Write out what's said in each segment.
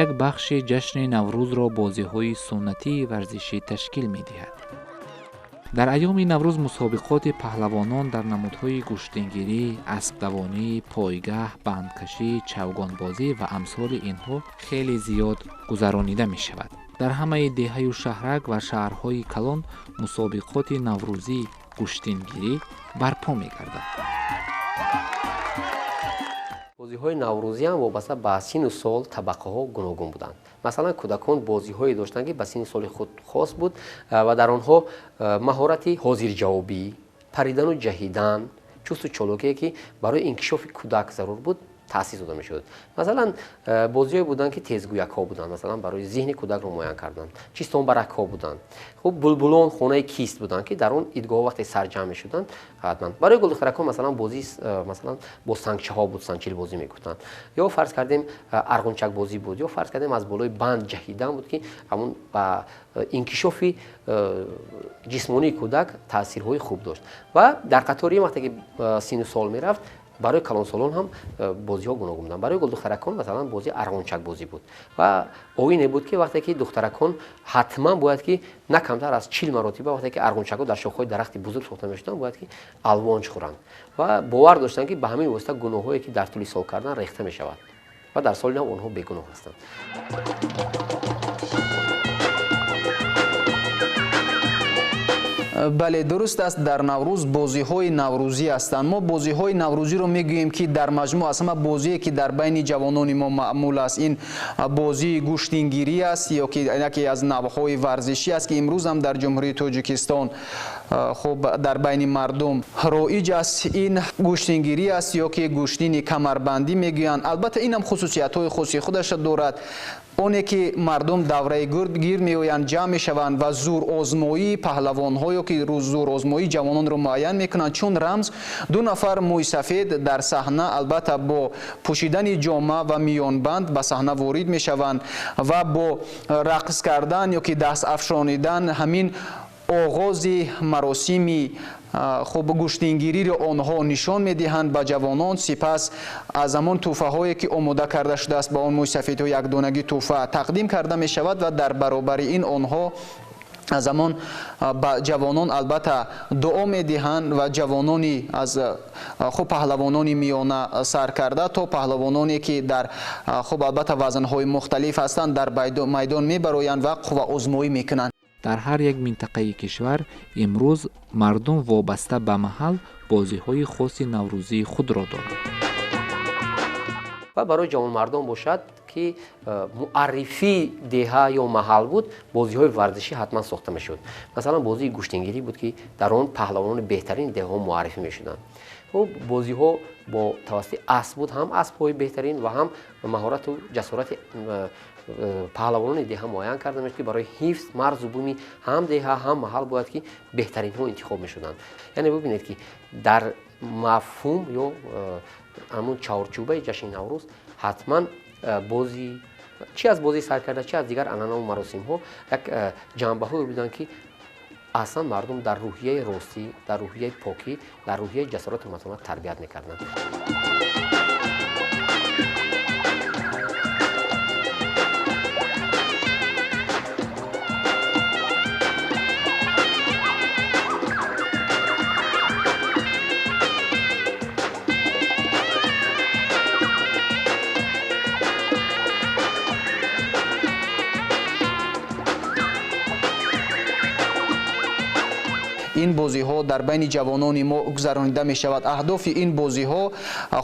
Як бахши ҷашни Наврӯзро бозиҳои суннатии варзишӣ ташкил медиҳад. Дар айёми Наврӯз мусобиқоти паҳлавонон дар намудҳои гӯштингирӣ, аспдавонӣ, пойгаҳ, бандкашӣ, чавгонбозӣ ва амсоли инҳо хеле зиёд гузаронида мешавад. Дар ҳамаи деҳаю шаҳрак ва шаҳрҳои калон мусобиқоти наврӯзии гӯштингирӣ барпо мегардад. Бозиҳои наврӯзӣ ҳам вобаста ба сину сол табақаҳо гуногун буданд. Масалан, кӯдакон бозиҳое доштанд, ки ба синни соли худ хос буд ва дар онҳо маҳорати ҳозирҷавобӣ, паридану ҷаҳидан, чусту чолокие, ки барои инкишофи кӯдак зарур буд, таъсис дода мешуд. Масалан, бозиҳое буданд, ки тезгӯякҳо буданд, масалан, барои зеҳни кӯдакро муайян кардан, чистонбаракҳо буданд. Хуб, булбулон, хонаи кист буданд, ки дар он идгоҳ вақте сарҷамъ мешуданд, ҳатман. Барои гулдухтаракҳо, масалан, бозӣ, масалан, бо сангчаҳо буд, санчилбозӣ мегуфтанд. Ё фарз кардем, арғунчакбозӣ буд, ё фарз кардем, аз болои банд ҷаҳидан буд, ки ҳамон ба инкишофи ҷисмонии кӯдак таъсирҳои хуб дошт. Ва дар қатори ин вақте ки сину сол мерафт, барои калонсолон ҳам бозиҳо гуногун буданд. Барои гулдухтаракон, масалан, бозии арғунчакбозӣ буд ва оине буд, ки вақте ки духтаракон ҳатман бояд ки на камтар аз 40 маротиба, вақте ки арғунчакҳо дар шохҳои дарахти бузург сохта мешуданд, бояд ки алвонч хӯранд ва бовар доштанд, ки ба ҳамин восита гуноҳҳое, ки дар тӯли сол кардан, рехта мешавад ва дар соли нав онҳо бегуноҳ ҳастанд. Бале, дуруст аст, дар Наврӯз бозиҳои наврӯзӣ ҳастанд. Мо бозиҳои наврӯзиро мегӯем, ки дар маҷмӯъ аз ҳама бозие, ки дар байни ҷавонони мо маъмул аст, ин бозии гӯштингирӣ аст ё ки яке аз навъҳои варзишӣ аст, ки имрӯз ҳам дар Ҷумҳурии Тоҷикистон хуб дар байни мардум роиҷ аст. Ин гӯштингирӣ аст ё ки гӯштини камарбандӣ мегӯянд. Албатта, ин ҳам хусусиятҳои хоси худашро дорад. Оне ки мардум давраи гирд меоянд, ҷамъ мешаванд ва зӯрозмоии паҳлавонҳо ё ки зӯрозмоии ҷавононро муайян мекунанд. Чун рамз, ду нафар мӯйсафед дар саҳна, албатта, бо пӯшидани ҷома ва миёнбанд ба саҳна ворид мешаванд ва бо рақс кардан ё ки даст афшонидан ҳамин оғози маросими хуб гӯштингириро онҳо нишон медиҳанд ба ҷавонон. Сипас аз ҳамон тӯҳфаҳое, ки омода карда шудааст, ба он мӯйсафедҳо якдонагӣ тӯҳфа тақдим карда мешавад ва дар баробари ин онҳо аз ҳамон ба ҷавонон, албатта, дуо медиҳанд ва ҷавонони аз хуб паҳлавонони миёна сар карда то паҳлавононе, ки дар хуб, албатта, вазнҳои мухталиф ҳастанд, дар майдон мебароянд ва қувваозмоӣ мекунанд. Дар ҳар як минтақаи кишвар имрӯз мардум вобаста ба маҳал бозиҳои хоси наврӯзии худро доранд. Ва барои ҷавонмардон бошад, ки муаррифии деҳа ё маҳал буд, бозиҳои варзишӣ ҳатман сохта мешуд. Масалан, бозии гӯштингирӣ буд, ки дар он паҳлавонони беҳтарини деҳаҳо муаррифӣ мешуданд. Хуб, бозиҳо бо тавассути асп буд, ҳам аспҳои беҳтарин ва ҳам маҳорату ҷасорати паҳлавонони деҳа муайян карда мешуд, ки барои ҳифз марзу буми ҳам деҳа, ҳам маҳал бояд ки беҳтаринҳо интихоб мешуданд. Яъне бибинед, ки дар мафҳум ё ҳамун чаҳорчӯбаи ҷашни Наврӯз ҳатман бозӣ, чи аз бозӣ сар карда, чи аз дигар анъанаву маросимҳо, як ҷанбаҳое буданд, ки аслан мардум дар рӯҳияи ростӣ, дар рӯҳияи покӣ, дар рӯҳияи ҷасорату матонат тарбият мекарданд. Ин бозиҳо дар байни ҷавонони мо гузаронида мешавад. Аҳдофи ин бозиҳо,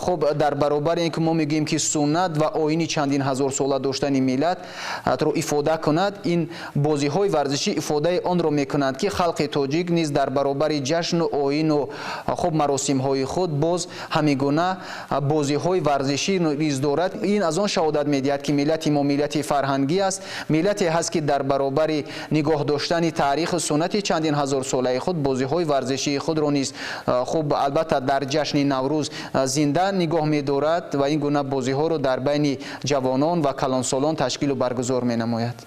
хуб, дар баробари ин ки мо мегӯем, ки суннат ва оини чандин ҳазорсола доштани миллатро ифода кунад, ин бозиҳои варзишӣ ифодаи онро мекунанд, ки халқи тоҷик низ дар баробари ҷашну оину хуб маросимҳои худ боз ҳамин гуна бозиҳои варзишӣ низ дорад. Ин аз он шаҳодат медиҳад, ки миллати мо миллати фарҳангӣ аст, миллате ҳаст, ки дар баробари нигоҳ доштани таъриху суннати чандин ҳазорсолаи худ бозиҳои варзишии худро низ хуб, албатта, дар ҷашни Наврӯз зинда нигоҳ медорад ва ин гуна бозиҳоро дар байни ҷавонон ва калонсолон ташкилу баргузор менамояд.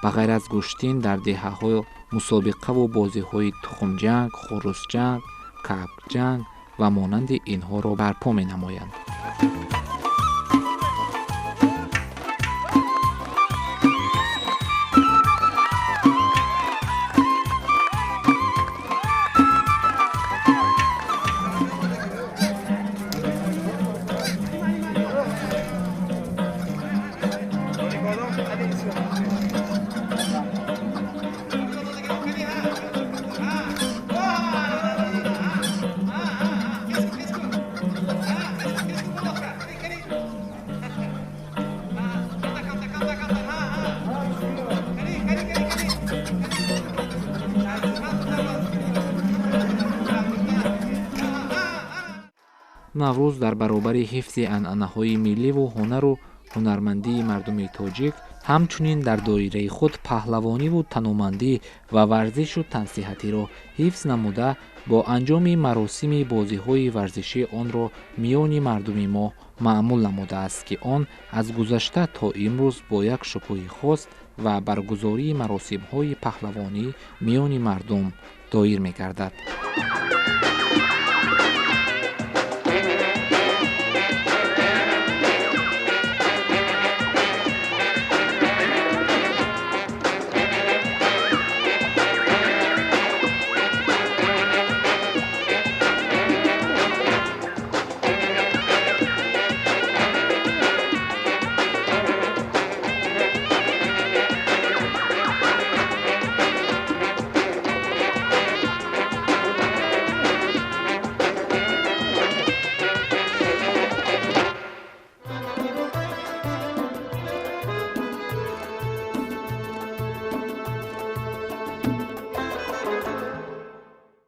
Ба ғайр аз гӯштин, дар деҳаҳо мусобиқаву бозиҳои тухмҷанг, хурӯсҷанг, кабкҷанг ва монанди инҳоро барпо менамоянд. Наврӯз дар баробари ҳифзи анъанаҳои милливу ҳунару ҳунармандии мардуми тоҷик, ҳамчунин дар доираи худ паҳлавониву таномандӣ ва варзишу тансиҳатиро ҳифз намуда, бо анҷоми маросими бозиҳои варзишӣ онро миёни мардуми мо маъмул намудааст, ки он аз гузашта то имрӯз бо як шукӯҳи хос ва баргузории маросимҳои паҳлавонӣ миёни мардум доир мегардад.